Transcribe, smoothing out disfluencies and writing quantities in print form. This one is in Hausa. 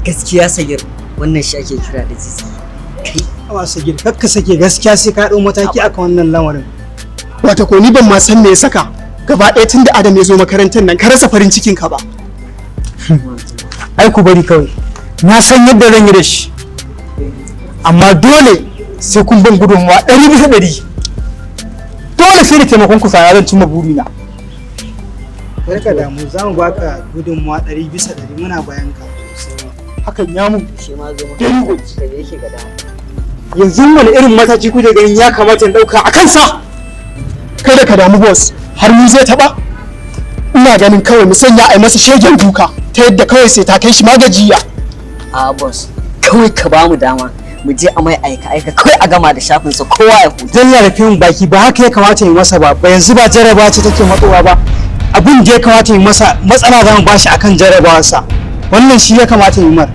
Gaskiya Sagir, wannan shi ake kira da zizi. Kai. Awa Sagir, kakka sake, gaskiya sai ka ɗau mataki akan wannan lamarin. Wata ko ni ban ma san me ya saka gaba ɗaya tun da Adam ya zo makarantar nan ka rasa farin cikin ka ba. Ai ku bari kawai, na san yadda zan yi da shi, amma dole sai kun ban gudunmawa 100%. Dole sai da taimakon ku sana zan cimma burina. Karka damu, za mu baka gudunmawa 100%, muna bayan ka. Hakan ya mun. Shi ma zo. Very good. Da yake ga dama. Yanzu wani irin mataki kuke ganin ya kamata in ɗauka a kansa? Kada ka damu boss, har mu zai taɓa? Ina ganin kawai mu sanya a yi masa shegen duka ta yadda kawai sai ta kai shi magajiya. A boss, kawai ka bamu dama mu je a mai aika aika, kawai a gama da shafin sa, kowa ya huta. Dan ya rufe min baki, ba haka ya kamata yi masa ba. Ba yanzu ba jaraba ce take matsowa ba. Abin da ya kamata yi masa, matsala za mu bashi akan jarabawarsa. Wannan shi ya kamata yi mar.